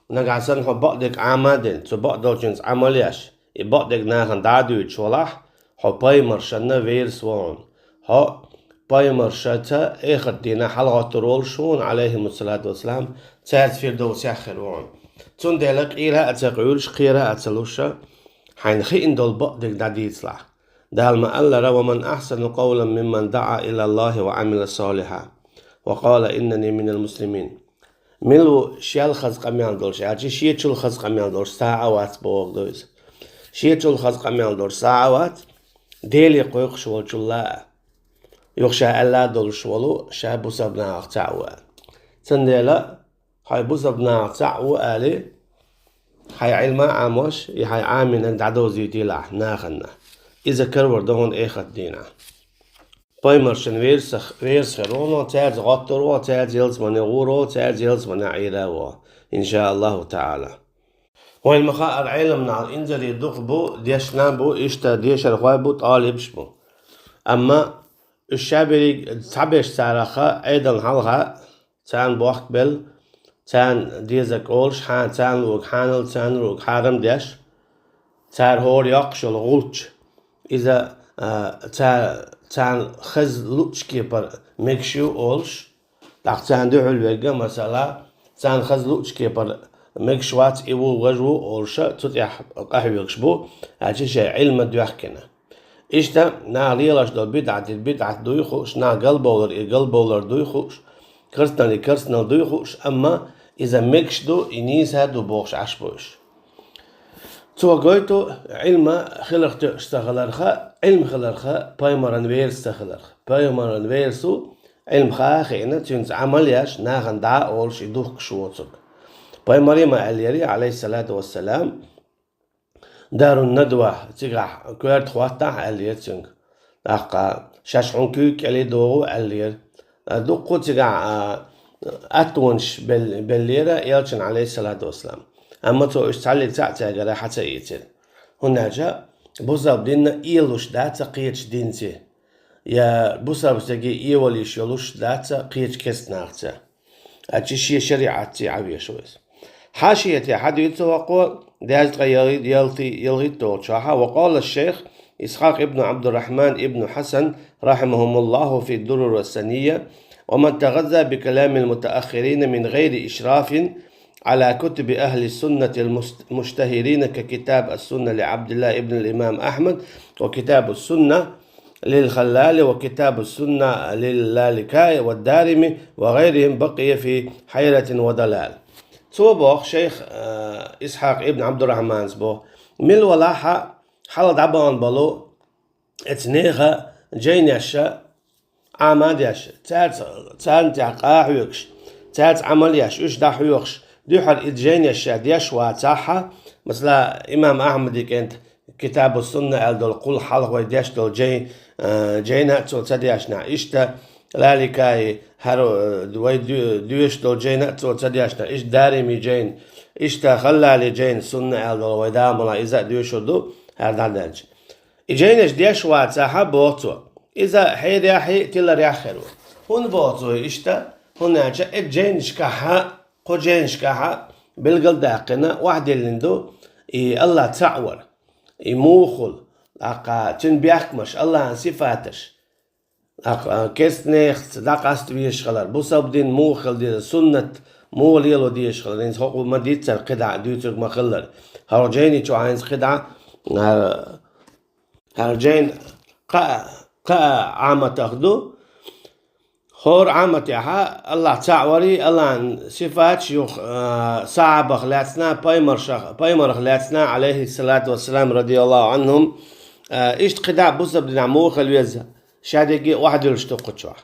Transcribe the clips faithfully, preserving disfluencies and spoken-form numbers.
Нагахь санна хьо бакъдерг Ӏама а дина, цу бакъдолчуьнца Ӏамал а еш, и бакъдерг нахана дӀа а дуьйцуш валахь, хьо пайхамаршна верас ву хьуна. Хьо пайхамаршца эхарт дийнахь хьалагӀоттур волуш ву хьуна, Ӏалайхимуссалату вассалам, цаьрца Фирдовсехь хир ву хьуна. Цундела къера а ца къуьйлуш, кхера а ца луш, хьайна хиъна долу бакъдерг дӀадийцалахь. Дала ма-аллара: «Ва ман ахьсану къавлан мимман даӀа илаллахӀи ва Ӏамила салихьан, ва къала иннани минал муслимин». Мила ву шел хаза къамел долуш, аьлча, шечул хаза къамел долуш цхьа а вац бохург ду иза. Шечул хаза къамел долуш цхьа а вац, Деле кхойкхуш волчул а. Юха ша аьлла а долуш волу, ша бусалба нахах цхьаъ ву аьлла. Цундела, хьайн бусалба нахах цхьаъ ву али, хьайн Ӏилма а Ӏамош, и хьайн Ӏамийнарг дӀадовзийтийла ахь нахана. Иза карор ду хьуна эхарт дийнахь. Пайхамаршна верас, верас хир ву хьуна, цаьрца гӀоттур ву хьуна, цаьрца ялсамане гӀур ву хьуна, цаьрца ялсамане Ӏийр ву хьуна, иншааллахӀу таӀала. Вайна ма-хаъара, Ӏеламнахьал инзаре дукха бу, дешна бу, иштта дешархой бу, тӀалибаш бу. Амма уьш ша берриг цхьаберш царех Ӏедална хьалха, царна бохк белла, царна дезарг олуш, хьан-, царна луург хьанал, царна луург хьарам деш, цара хӀора йоккхуш йолу гӀулч, иза, а, ца-, царна хаза луъучу кепара мегаш ю олуш, тӀаккха царна дуьхьал верг, масала, царна хаза луъучу кепара мегаш вац, и ву, важа ву олуша, цу тӀехь къахьоьгуш бу, аьлча шайн Ӏилма доьхкина. Иштта наха лелош долу бидӀат, и бидӀат дуй хууш, наха галбовлар, и галбовлар дуй хууш, карснал, и карснал дуй хууш, амма иза мегаш ду, и нийса ду бохуш Ӏаш бу уьш. Цо гойту Ӏилма хиларх тоьуш ца хиларха, Ӏилма хиларха, пайхамаран верас ца хиларх. Пайхамаран верас ву Ӏилма ха а хиъна, цуьнца Ӏамал еш, нахана дӀа а олуш, и духкуш воцург. Пайхамаре ма аьллера, Ӏалайхиссалату вассалам, Дарун-Надва, цигахь коьрта хӀоттахь аьллера цуьнга. ТӀаккха шаьш хьуна куьйга кӀеле догӀу аьллера. Дуккха цигахь, а, аттонаш бел-, беллера элчана, Ӏалайхиссалату вассалам. Амма цо уьш цхьаллиг цхьаъ цаьргара хьа ца ийцира. ХӀунда аьлча бусалба динна ийлуш дац кхечу динца, я бусалба стеган эвал йиш йолуш дац кхечу керстанахца. Аьлча шен шариӀатца Ӏан веш ву иза. Хьашиятехь хьадуьйцу хӀокхо, дезткъе ялхитталгӀачохь: «Ва къала шейх Исхьакъ ибн Абдуррахман ибн Хьасан, рахьимахумуллаху, фи Дуррур ас-Санийя: ва ман тагъазза би каламил мутааххирина мин гъайри ишрафин Ӏала кутуби ахли суннатил муст-, муштахирина ка китаб ас-Сунна ли Абдилла ибн ал-Имам Ахмад ва китабу сунна лил Халлали ва китабу сунна лил Лаликаи ва Дарими ва гъайрихим бакъия фи хьайратин ва далал». Цо боху шейх, а, Исхьакъ ибн Абдуррахманс боху, мила валахь а хьала дӀабахана болу эца неха жайнеша Ӏама деш, цаьрца, царна тӀехь къахьоьгуш, цаьрца Ӏамал еш, уьш дӀахьоьхуш, дуьхьал и жайнаш ша деш вацахьа, масала, имам Ахьмади кӀента Китабу Сунна аьлла долу кхул хьалха вай деш долу жай-, а, жайна а цо ца дешна, иштта Лаликаи хӀара, а, вай ду-, доьшуш долу жайна а цо ца дешна, иштта Дарими жайна, иштта Халлали жайна Сунна аьлла долу вай дамала иза а доьшур ду, хӀара дӀадаьлча. И жайнаш деш вацахьа, боху цо. Иза хьерехь а, тиларехь а хир ву. ХӀунда боху цо иштта? ХӀунда аьлча, и жайнашкахьа, кху жайнашкахьа билгалдаьккхина, охьадиллина ду, и Аллах цхьаъ вара. И муха хула, тӀаккха цуьнан бехкамаш, Аллахьан сифаташ. ТӀаккха керстанехца дӀакъаста везаш хилар, бусалба дин муха хила деза, суннат муха лело дезаш хилар, хӀинца хӀокхо ма дийццара кхидӀа дуьйцург ма-хиллара. ХӀара жайни чохь хӀинца кхидӀа, а, ХӀара жайна кхаа, кхаа Ӏаматах ду. ХӀора Ӏаматехьа Аллах цхьаъ варий, Аллахьан сифаташ юха, а, сахьабах лаьцна, пайхамаршах-, пайхамарах лаьцна, Ӏалайхиссалату вассалам, радияллаху Ӏанхум, а, иштта кхидӀа бусалба динахь муха хила веза, ша дерриге а охьадуьллуш ду кху чохь.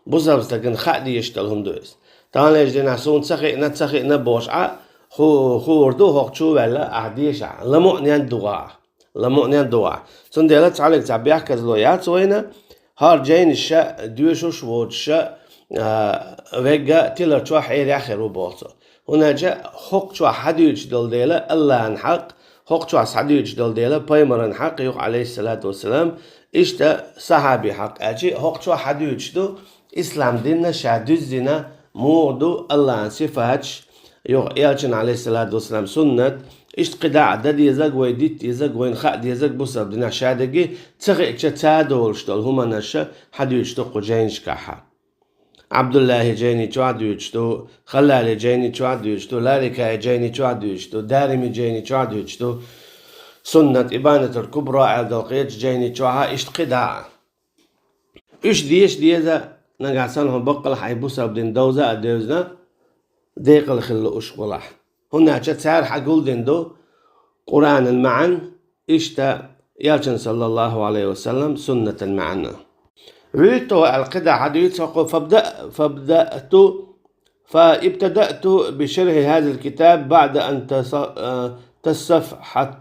Бусалба стагана хаа дезаш долу хӀума ду иза. Таханлерчу дийнахь суна ца хиъна, ца хиъна бохуш Ӏа, ху-, хуур ду, хӀокху чу а ваьлла, ахь дешахь, ламуънен дугӀа ахь. Ламуънен дугӀа. Цундела цхьаллиг цхьа бехказло яц вайна, хӀара жайнаш ша доьшуш воцуша, а, вегга тилар чохь хьерехь а хир ву боху цо. ХӀунда аьлча хӀокху чохь хьадуьйцуш долу дела Аллахьан хьакъ, хӀокху чохь схьадуьйцуш долу дела пайхамаран хьакъ юха, Ӏалайхиссалату вассалам, иштта сахьаби хьакъ аьлча, хӀокху чохь хьадуьйцуш ду, ислам динна ша дуьззина, муха ду Аллахьан сифаташ, юха элчан, алейхиссалату вассалам, суннат, иштта кхидӀа а дан дезаг, вай дита дезаг, вайна хаа дезаг бусалба динах ша дерриге, ца хиъча ца долуш долу хӀуманаш хьадуьйцуш ду кху жайнашкахь. Ӏабдуллахьи жайни чохь а дуьйцуш ду, Халлали жайни чохь а дуьйцуш ду, Лаликаи жайни чохь а дуьйцуш ду, Дарими жайни чохь а дуьйцуш ду. Суннат, Ибанатул Кубра аьлла долу кхечу жайни чохь а иштта кхидӀа а. Уьш деша деза, нагахь санна хьо баккъалла хьайн бусалба дин довза а девзина, декъала хилла уьш гӀуллакх. ХӀунда аьлча цара хьан гулдина ду Къуръанан маьӀна, иштта элчан, саллаллаху Ӏалайхи ва саллам, суннатан маьӀна. ВуьттӀо аьлла кхидӀа хьадуьйцу хӀокхо: فابدأ-، فابدأت، فابتدأت بشرح هذا الكتاب بعد أن تص-، آه، تصفحت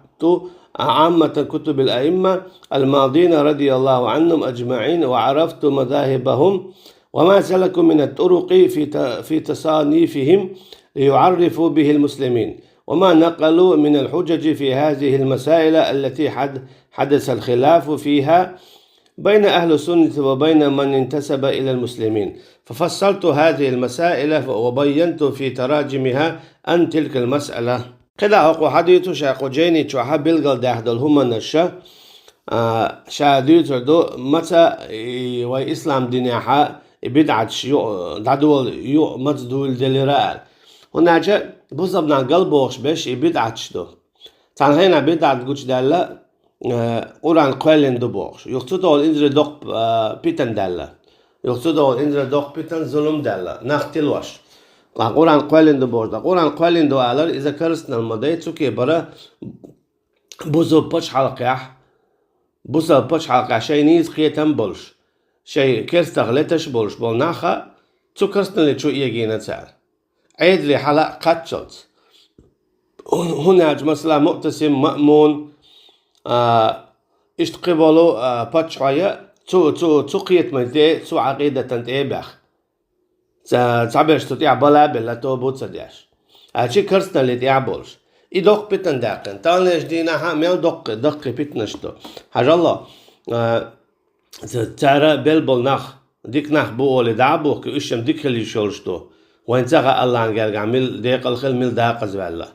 عامة كتب الأئمة الماضين رضي الله عنهم أجمعين، وعرفت مذاهبهم وما سلكوا من الطرق في ت-، في تصانيفهم ليعرفوا به المسلمين، وما نقلوا من الحجج في هذه المسائل التي حد-، حدث الخلاف فيها بين أهل السنة وبين من انتسب إلى المسلمين، ففصلت هذه المسائل وبينت في تراجمها عن تلك المسألة. КхидӀа хӀокхо хьадуьйцу ша кху жайни чохь билгалдаьхна долу хӀуманаш, а, ша дуьйцур ду, маца и вай ислам динехь и бидӀаташ юкъ-, дӀадолу юкъа маца дуйла делира аьлла. ХӀунда аьлча бусалба нах галбохуш берш и бидӀаташ ду. Цхьана хенахь бидӀат гучудаьлла, а, Къуръан кхоьллина ду бохуш. Юха цу тӀехула инзаре доккха, а, питана даьлла. Юха цу тӀехула инзаре доккха питана, зулам даьлла, нах тилош. Ткъа Къуръан кхоьллина ду бохуш, ткъа Къуръан кхоьллина ду алар, иза керстанал ма дай, цу кепара бусалба пачхьалкхехь, бусалба пачхьалкхехь шайн нийса кхетам болуш, шайн керстах леташ болуш болу нах а цу керстаналли чу эгийна цара. Ӏедале хьала а кхаччалц. ХӀун-, хӀунда аьлча, масала, Муътасим, Маъмун, а, иштта кхин болу, а, паччахьой а цу, цу, цу кхетаман тӀе, цу Ӏакъидатан тӀе а баьхна. Ца-, цхьаберш цу тӀехь бала а белла, тоба а ца деш. Аьлча а керстаналли тӀехь а болуш. И доккха питана даьккхина. Таханлерчу дийнахь а мел доккха, даккхий питанаш ду. Хьажал, а, ца-, цара белла болу нах, дика нах бу олий дӀа а бухкий, уьш-м дика хила йиш йолуш ду. Вайна ца хаьа Аллахьан гергахь мила декъала хила, мила дакъазваьлла.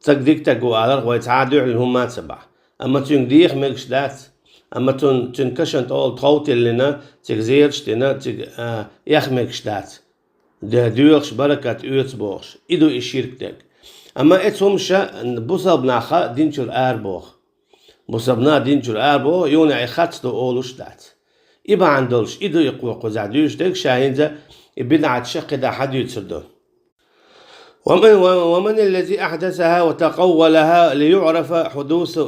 Стаг дика стаг ву аларх вай цхьа а дуьхьал хӀумма а ца бахь. Амма цуьнга деха мегаш дац. Амма цун, цуьнан кашан тӀехула тхов тиллина, цига зераш дина, цига, а, эхь мегаш дац. Де-, доьхуш баракат оьцу бохуш. И ду и ширк дерг. Амма эцу хӀумаша бусалба нах а дин чуьра арабоху. Бусалба нах дин чуьра арабоху, юха и харц ду олуш дац. И бахьана долуш, и ду и кхо кхузахь дуьйцуш дерг, ша хӀинца и бидӀаташ кхидӀа хьадуьйцур ду. ومن، ومن الذي أحدثها وتقولها ليعرف حدوث،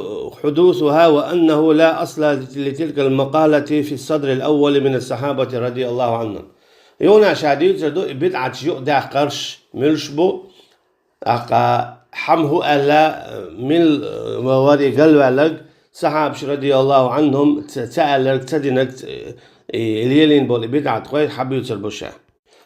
حدوثها وأنه لا أصل لتلك المقالة في الصدر الأول من الصحابة رضي الله عنهم. Юха ша дуьйцур ду и бидӀаташ юкъадаьккхарш муьлш бу, тӀаккха хьан хӀу аьлла, мила варе галваьлларг, сахьабаш, радияллаху Ӏанхум, ца, ца аьлларг, ца динарг, ца, и, лелийна болу и бидӀатхой хьабуьйцур бу ша.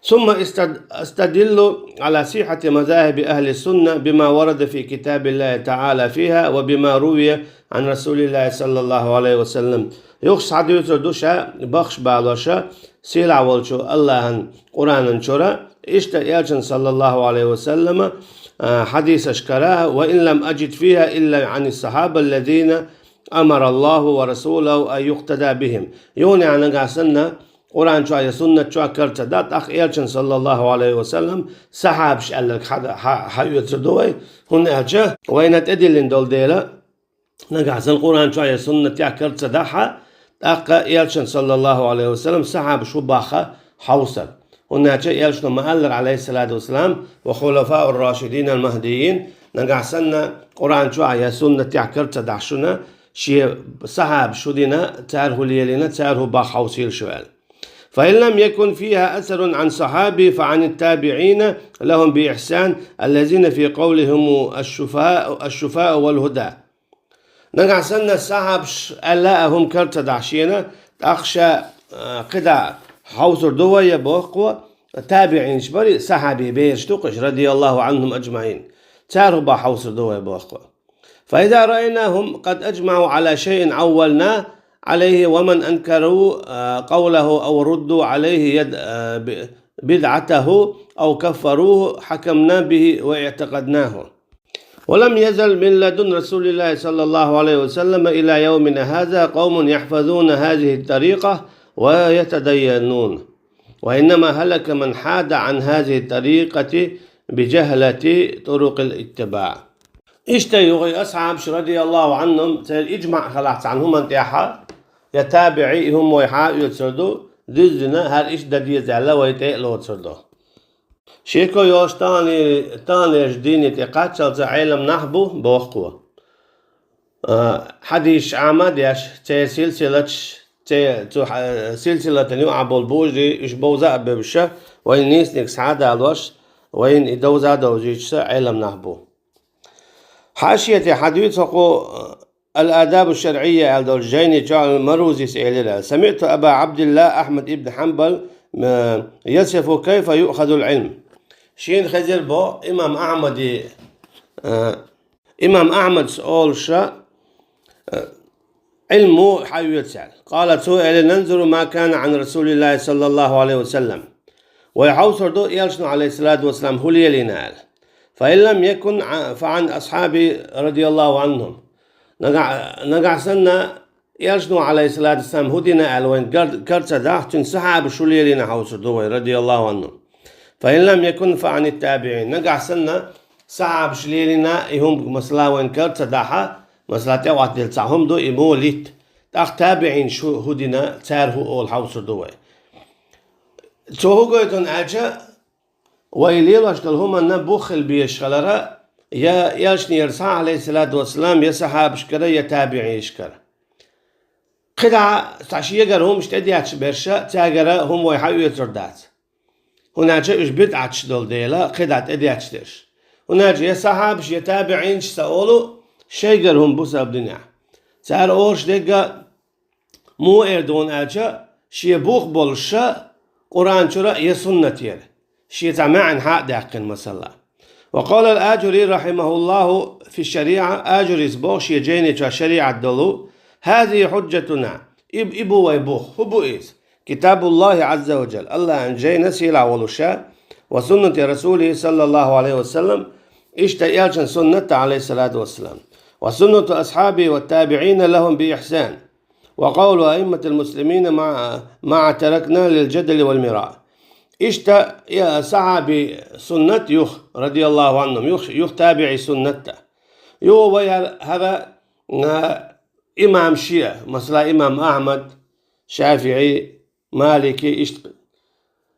ثم استد-، أستدل على صحة مذاهب أهل السنة بما ورد في كتاب الله تعالى فيها وبما روي عن رسول الله صلى الله عليه وسلم. Юха схьадуьйцур ду ша бахаш балоша, сийлахь волчу Аллахьан Къуръанан чура, иштта элчан, саллаллаху Ӏалайхи ва саллама, а, хьадисашкара: وإن لم أجد فيها إلا عن الصحابة الذين أمر الله ورسوله أن يقتدى بهم. Юха нагахь санна, Къуръан чохь я суннат чохь кара ца дан, тӀаккха элчан, саллаллаху Ӏалайхи ва саллам, сахьабаш аьлларг хьа-, хьа-, хьаоьцур ду вай, хӀунда аьлча вайна тӀедиллина долу дела, нагахь санна Къуръан чохь я суннат чохь кара ца дахь, тӀаккха элчан, саллаллаху Ӏалайхи ва саллам, сахьабаш хӀу боху хьовсар. ХӀунда аьлча элчано ма-аллара, Ӏалайхиссалату вассалам: وخلفاء الراشدين المهديين, нагахь санна Къуръан чохь я суннат чохь кара ца дахь шуна, шен сахьабаш хӀу дина, цара хӀу лелийна, цара хӀу боху хьовсийла шу аьлла. فإن لم يكن فيها أثر عن صحابي فعن التابعين لهم بإحسان الذين في قولهم الشفعاء، الشفعاء والهداة. Нагахь санна сахьабаш аьлла а хӀума кара ца дахь шена, тӀаккха ша, а, кхидӀа хьовсур ду вай, я боху кхо, табиӀинаш барий, сахьаби бераш ду кхуш, радияллаху Ӏанхум аджмаӀин. Цара хӀу боху хьовсур ду вай, боху кхо. فإذا رأيناهم قد أجمعوا على شيء عولنا عليه، ومن أنكروا، آه، قوله أو ردوا عليه يد-، آه، ب-، بدعته أو كفروه حكمنا به واعتقدناه. ولم يزل من لدن رسول الله صلى الله عليه وسلم إلى يومنا هذا قوم يحفظون هذه الطريقة ويتدينون، وإنما هلك من حاد عن هذه الطريقة بجهلة طرق الاتباع. Иштта юха асхьабаш, радияллаху Ӏанхум, церан иджмаӀ хилахь цхьана хӀуманна тӀехьа, я табиӀий, и хӀума вай хьаоьцур ду, дуьззина, хӀара иштта дан деза аьлла, вай тӀе а лоцур ду. Шеко йолуш тахане-, таханлерчу дийне тӀе кхаччалца Ӏелам нах бу, боху кхо. А, хьадисаш Ӏама а деш, церан силсилаташ, церан, цу хьа-, силсилатана юкъахь болу божарий, уьш бовза а бевзаш, вайна нийсаниг схьа а далош, вайна и довза а довзуьйтуш Ӏелам нах бу. Хьашияте хьадуьйцу хӀокхо, Ал-Адабу шарӀийя аьлла долчу жайни чохь Марузис элира: سمعت أبا عبد الله أحمد بن حنبل يصف كيف يؤخذ العلم. Шена хезира боху имам Ахьмади, а, имам Ахьмадс олуша, а, Ӏилма муха хьаоьцу аьлла. قال, цо элира: ننظر ما كان عن رسول الله صلى الله عليه وسلم. Вай хьовсур ду, элчано, Ӏалайхиссалату вассалам, хӀун лелийна аьлла. فإن لم يكن ع-، فعن أصحابه رضي الله عنهم. Нагахь, нагахь санна, элчано, Ӏалайхиссалату вассалам, хӀун дина аьлла вайна кар-, кара ца дахь, цуьнан сахьабаш хӀун лелийна хьовсур ду вай, радияллаху Ӏанхум. فإن لم يكن فعن التابعين. Нагахь санна, сахьабаш лелийна и хӀума, масала, вайна кара ца дахь, масала, тӀеӀоттаделла цхьа хӀума ду, и муха литта. ТӀаккха табиӀинаш хӀу-, хӀун дина, цара хӀун олу хьовсур ду вай. Цо хӀун гойту аьлча, вай лелош долу хӀуманна бух хила безаш хилара, я элчанера схьа, Ӏалайхиссалату вассалам, я сахьабашкара, я табиӀинашкара. КхидӀа цхьа шегара хӀумаш тӀедетташ берш, цаьргара хӀума вай хьаоьцур дац. ХӀунда аьлча уьш бидӀаташ долу дела, кхидӀа тӀедетташ дерш. ХӀунда аьлча я сахьабаш, я табиӀинаш ца олу, шайгара хӀума бу саб дуьнехь. Цара олуш дерг а муха эр ду аьлча, шен бух болуша Къуръан чуьра я суннатера, шен цхьа маьӀна хьа а даьккхина, масала. وقال الآجري رحمه الله في الشريعة, Ажурис боху шен жайни чохь шариӀат долу: هذه حجتنا, и, и бу вай бух. ХӀун бу иза? كتاب الله عز وجل, АллахӀан жайна сийлахь волуша, وسنة رسوله صلى الله عليه وسلم, иштта элчан суннат, Ӏалайхиссалату вассалам, وسنة أصحابه والتابعين لهم بإحسان. وقول أئمة المسلمين ما، ما تركنا للجدل والمراء. Иштта, я, сахьаби суннат юха, радияллаху Ӏанхум, юха, юха табиӀи суннат а. Юха вай хӀара, хӀара, а, имам шиъ, масала, имам Ахьмад, ШафиӀи, Малики, иштта.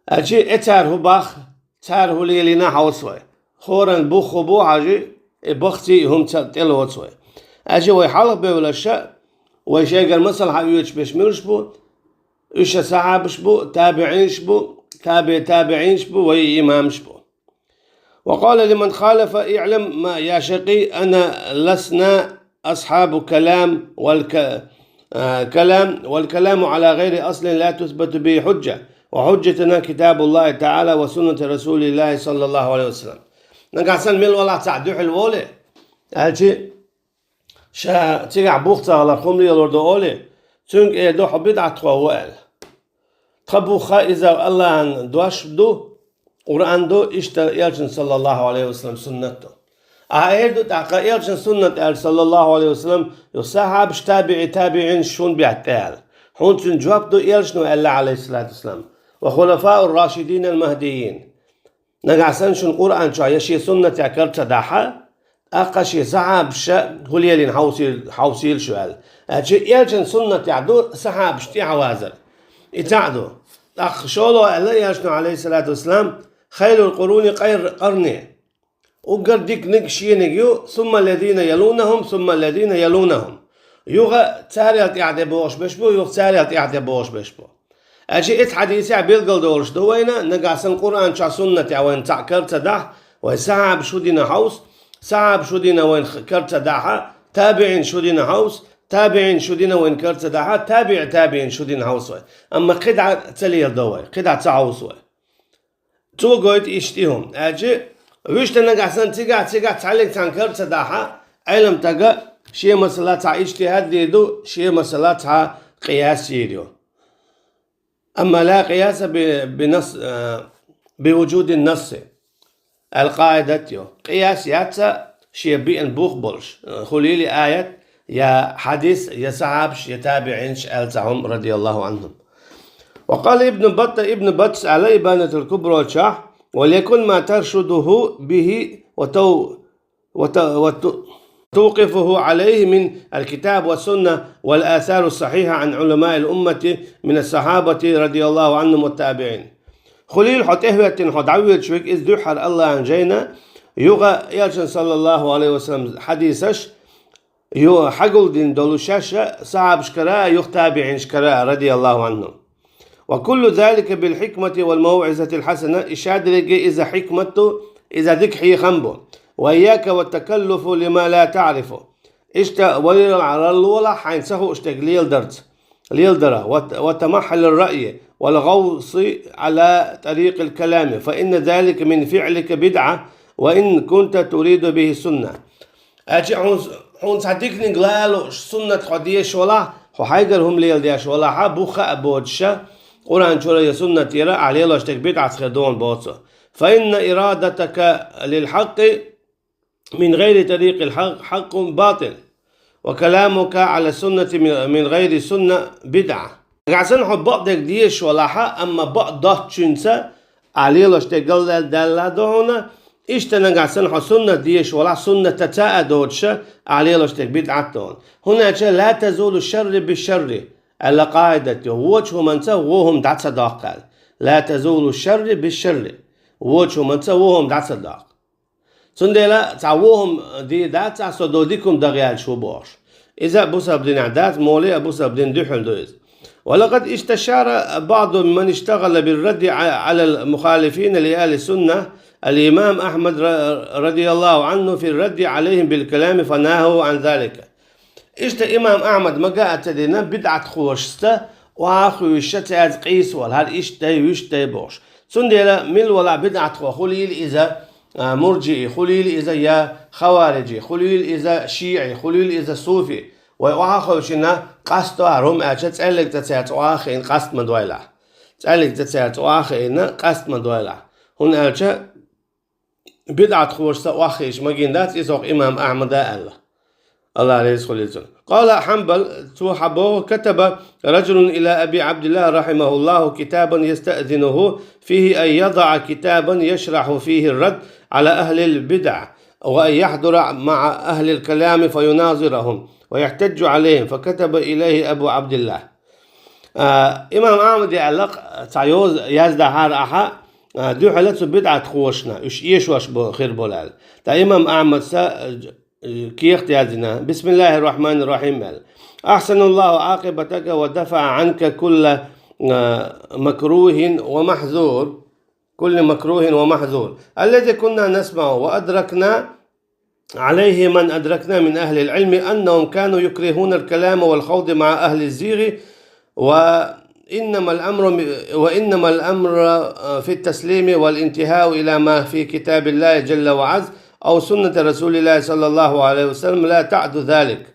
Аьлчи, э, цара хӀун бах, цара хӀун лелийна хьовсу вай. ХӀоранна бух хӀун бу хьажи, э, бахций, и хӀума ца тӀелоцу вай. Аьлчи, вай хьалха бевлаша, вай шайгара масал хьаоьцуш берш муьлш бу? Уьш а сахьабаш бу, табиӀинаш бу, таби-, табиӀинаш бу, вай имамаш бу. وقال لمن خالف: اعلم ما، يا شقي، أن لسنا أصحاب كلام والك-، آه، كلام، والكلام على غير أصل لا تثبت به حجة، وحجتنا كتاب الله تعالى وسنة رسول الله صلى الله عليه وسلم. Нагахь санна мила валахь цхьаъ дуьхьал волий, аьлчи, ша цигахь бух ца хиларх хӀума лелор ду олий, цуьнга эр ду хьо бидӀатхо ву аьлла. Тхан бух иза АллахӀан дош ду, Къуръан ду, иштта элчан, саллаллаху Ӏалайхи ва саллам, суннат ду. Ахьа эр ду тӀаккха элчан суннат аьлла, саллаллаху Ӏалайхи ва саллам, юха сахьабаш, табиӀи, табиӀинаш шун бетта аьлла. ХӀунда цуьнан жоп ду элчано аьлла, Ӏалайхиссалату вассалам: «Ва хулафаъур рашидинал махдийин». Нагахь санна шуна Къуръан чохь я шен суннатехь кара ца дахь, тӀаккха шен сахьабаша хӀун лелийна хьовсийла, хьовсийла шу аьлла. Аьлча элчан суннатехь ду сахьабаш тӀаьхьавазар. И цхьаъ ду. ТӀаккха шолгӀа аьлла элчано, Ӏалайхиссалату вассалам: «Хайрур къуруни къар-, къарни». Уггар диканиг шениг ю, сумма ллазина ялунахум, сумма ллазина ялунахум. Юха царел тӀаьхьа де бохуш берш бу, юха царел тӀаьхьа де бохуш берш бу. Аьлча эцу хьадисехь билгал долуш ду вайна, нагахь санна Къуръан чохь, суннатехь вайна цхьаъ кара ца дахь, вай сахьабаш хӀун дина хьовса, сахьабаш хӀун дина вайна х-, кара ца дахь, табиӀинаш хӀун дина хьовса, табиӀинаш хӀун дина вайна кара ца дахь, табиӀи табиӀинаш хӀун дина хьовса вай. Амма кхидӀа ца леладо вай, кхидӀа ца хьовса вай. Цо гойту иштта и хӀума. Аьлча, вуьшта нагахь санна цигахь, цигахь цхьаьллиг цхьаьна кара ца дахь, Ӏелам стага шен масала цхьа иджтихӀад дийр ду, шен масала цхьа къияс йийр ю. Амма ла къияса би-, би насс, а, بوجود النص. Аль-Къаидат йо. Къияс яц шен биъна бух болуш. Хулийла аят, я хьадис, я сахьабаш, я табиъинаш, аьлла цхьа хӀума, رضي الله عنهم. وقال ابن بطة, Ибн Баттас аьлла Ибанатуль-Кубра чохь: وليكن ما ترشده به وتو-, وت-, وت-, توقفه عليه من الكتاب والسنة والآثار الصحيحة عن علماء الأمة من الصحابة رضي الله عنهم والتابعين. Хулийла хьо тӀехӀоьттина, хьо дӀавоьдуш верг иза дуьххьара АллахӀан жайна, юха Элчан, صلى الله عليه وسلم, хьадисаш, ю-, хьагулдина долу шаьш а сахьабашкара а, юха табиъинашкара а, رضي الله عنهم. وكل ذلك بالحكمة والموعظة الحسنة, и шадерриге иза хьикмат ду, иза дика хьехам бу. وإياك والتكلف لما لا تعرفه. Иштта валарал гӀараллолахь хьайна ца хууш дерг леладарца, леладара, وت-, وتمحل الرأي والغوص على طريق الكلام، فإن ذلك من فعلك بدعة، وإن كنت تريد به السنة. Аьлча хьуна, хьуна цхьа диканиг лалуш, суннат хьо дезаш валахь, хьо хьайгара хӀума леладеш валахь а, бух а боцуша, Къуръан чуьра я суннат тӀера ахь лелош дерг бидӀатца хир ду хьуна, боху цо. فإن إرادتك للحق من غير طريق الحق حق باطل، وكلامك على السنة من، من غير سنة بدعة. Нагахь санна хьо бакъдерг дезаш валахь а, амма бакъ доцучуьнца ахь лелош дерг галдаьлла ду хьуна, иштта нагахь санна хьо суннат дезаш валахь, суннатаца а доцуша ахь лелош дерг бидӀат ду хьуна. ХӀунда аьлча لا تزول الشر بالشر, аьлла къаидат йо, вочу хӀуманца вон хӀума дӀа ца доккху аьлла. لا تزول الشر بالشر, вочу хӀуманца вон хӀума дӀа ца доккху. Цундела цхьа вон хӀума дийр дац, цхьа со до дика хӀума дан гӀерташ ву бохуш. Иза бусалба динехь дац, моле а бусалба дина дуьхьал ду иза. ولقد استشار بعض من اشتغل بالرد ع-، على المخالفين لأهل السنة الإمام أحمد ر-، رضي الله عنه في الرد عليهم بالكلام فنهاه عن ذلك. Иштта имам Ахьмад мага а ца дина, бидӀатхошца охьахуьйшуша цаьрца къийсавала, хӀара иштта дай, вуьшта дай бохуш. Цундела мила валахь бидӀатхо, хулийла иза, а, мурджии, хулийла иза я хавариджи, хулийла иза шиӀи, хулийла иза суфи. Вай охьахевшина къасто хӀара хӀума аьлча, цӀеллиг цӀа цаьрца охьахиъна къаст ма дойлахь. ЦӀеллиг цӀа цаьрца охьахиъна къаст ма дойлахь. ХӀунда аьлча, бидӀатхошца охьахиъча магийна дац, иза хӀокху имам Ахьмада аьлла. АллахӀ реза хуьлийла цунна. قال حنبل, цо хьан боху: كتب رجل إلى أبي عبد الله رحمه الله كتابا يستأذنه فيه أن يضع كتابا يشرح فيه الرد على أهل البدع، وأن يحضر مع أهل الكلام فيناظرهم ويحتج عليهم، فكتب إليه أبو عبد الله. А, имам Ахьмаде аьлла, цхьа йоза яздахьара ахьа, а, дуьхьала цу бидӀатхошна, уьш эшош бо-, хир болу аьлла. Ткъа имам Ахьмада, а, кехат яздина: بسم الله الرحمن الرحيم аьлла. أحسن الله عاقبتك ودفع عنك كل، آه، مكروه ومحذور، كل مكروه ومحذور الذي كنا نسمع وأدركنا عليه من أدركنا من أهل العلم أنهم كانوا يكرهون الكلام والخوض مع أهل الزيغ، وإنما الأمر، وإنما الأمر في التسليم والانتهاء إلى ما في كتاب الله جل وعز أو سنة رسول الله صلى الله عليه وسلم، لا تعد ذلك،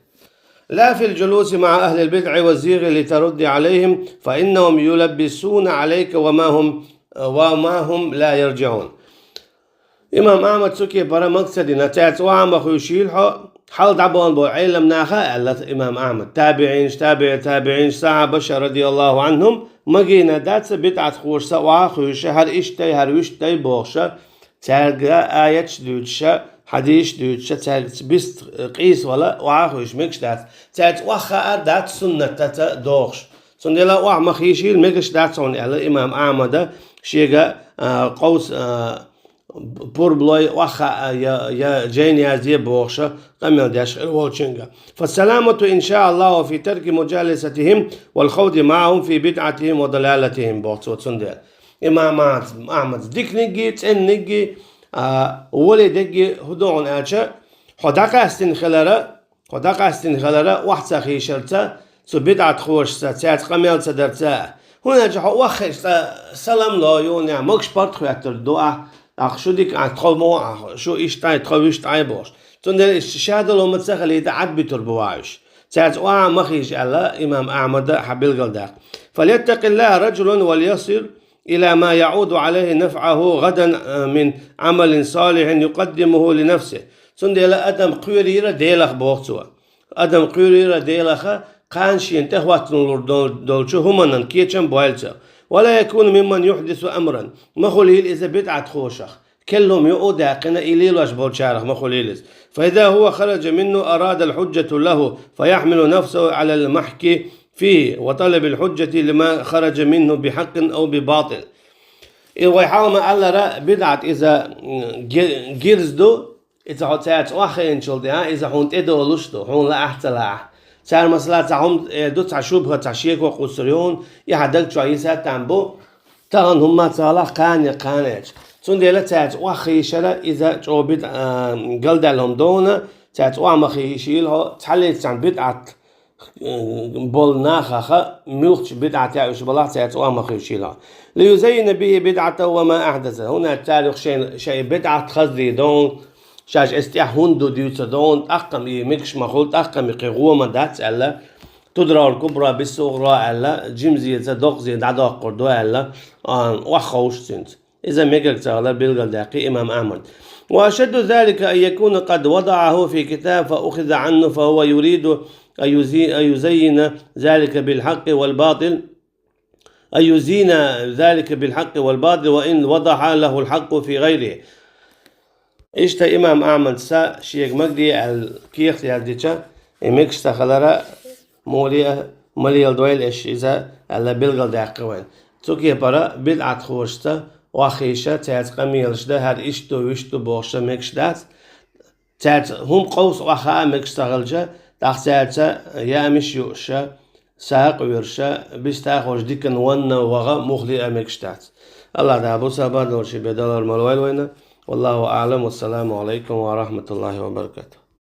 لا في الجلوس مع أهل البدع والزيغ لترد عليهم، فإنهم يلبسون عليك وما هم، وما هم لا يرجعون. Имам Ахьмада цу кепара мага ца дина, цаьрца охьа ма хуьйшийла хьо, хьал дӀабахана болу Ӏелам наха, аьлла имам Ахьмада, табиӀинаш, табиӀи табиӀинаш, сахьабаша, رضي الله عنهم, магийна дац бидӀатхошца охьа а хуьйшуша, хӀара иштта дай, хӀара вуьшта дай бохуша, цаьрга аяташ дуьйцуша, хьадисаш дуьйцуша, цаьрца бист къийсавала охьа а хуьйшуш мегаш дац, цаьрца охьахаар дац суннатаца дохуш. Цундела охьа ма хийшийла, мегаш дац хьуна, аьлла имам Ахьмада шега, а, къовс-, а, пурба лой охьахаа я, я жайна язде бохуша, къамел деш хир волчуьнга. فالسلامة إن شاء الله في ترك مجالستهم والخوض معهم في بدعتهم وضلالتهم, боху цо цундела. Имам Ахьмада диканигги, цӀенанигги, а, вале дегги хӀун ду хьуна аьлча, хьо дӀакъаьстина хилара, Хьо дӀакъаьстина хилара охьа ца хийшарца, цу бидӀатхошца, цаьрца къамел ца дарца. ХӀунда аьлча хьо охьахиъча цкъа салам ло юханехь, могуш паргӀат хӀоьттур ду ахь, ахь шу дика ахь, тхо мо ахь, шу иштта ай, тхо вуьшта ай бохуш. Цундела иштта шадолу ма ца хилийта Ӏад битур бу вай уьш. Цаьрца охьа ма хийша аьлла, имам Ахьмада хьан билгалдаьккха. فليتق الله رجل وليصر إلى ما يعود عليه نفعه غدا من عمل صالح يقدمه لنفسه. Цундела адам кхоьрийра Делах, боху цо. Адам кхоьрийра Делах, кхана шена тӀехӀотталур дол-, долчу хӀуманан кечам бойла цо. ولا يكون ممن يحدث أمرا. Ма хуьлийла иза бидӀатхошах. Керла хӀума юкъа даьккхина, и лелош болчарах ма хуьлийла иза. فإذا هو خرج منه أراد الحجة له، فيحمل نفسه على المحك فيه وطلب الحجة لما خرج منه بحق أو بباطل. И вай хьалха ма-аллара, бидӀат иза, м, ги-, гирза ду, иза хьо цаьрца охьахиъначул тӀаьхьа, иза хьуна тӀедолуш ду, хьуна лаахь а, ца лаахь а. Цара, масала, цхьа хӀума, э, ду, цхьа шубха, цхьа шеко кхуссур ю хьуна, и хьан даг чохь йисина а там бу, тахана хӀумма ца хилахь, кхана, кхана эча. Цундела цаьрца охьахиъчара иза чӀогӀа бид-, а, галдаьлла хӀума ду хьуна, цаьрца охьа ма хиъчийла хьо, цхьаллица цхьана бидӀат болу нахаха, муьлххачу бидӀатех уьш балахь, цаьрца охьа ма хиъчийла хьо. ليزين به بدعته وما أحدثه. ХӀунда аьлча цара юха шайн, шайн бидӀат хаза дийр ду хьуна, шаьш эс тӀехь хӀунда ду дуьйцур ду хьуна, тӀаккха-м и мегаш ма хуьлу, тӀаккха-м и кхин гӀо ма дац аьлла, тудрал кубра биссугӀра аьлла, жимзеца доккхаза дӀадоккхур ду аьлла, а, охьаховшу цуьнца. Иза мегар ца хилар билгалдаьккхи имам Ахьмад. وأشد ذلك أن يكون قد وضعه في كتاب فأخذ عنه فهو يريد أن يزي-، أن يزين ذلك بالحق والباطل، أن يزين ذلك بالحق والباطل وإن وضح له الحق في غيره. Иштта имам Ахьмада шега магадеха аьлла кехат яздича, и мегаш ца хилар муха а ма леладойла аша иза аьлла билгалдаьккхи вайна. Цу кепара бидӀатхошца охьахиъча, цаьрца къамелаш дан, хӀара иштта ду, вуьшта ду бохуш мегаш дац. Цаьрца хӀума къовса охьахаа мегаш ца хилча, тӀаккха цаьрца яамаш юуш, сагӀа къоьруш, бистахь а диканна ванна ваха муххале а мегаш дац. АллахӀ Дала бусалба долчу бен далар ма лойла вайна. والله أعلم، والسلام عليكم ورحمة الله وبركاته.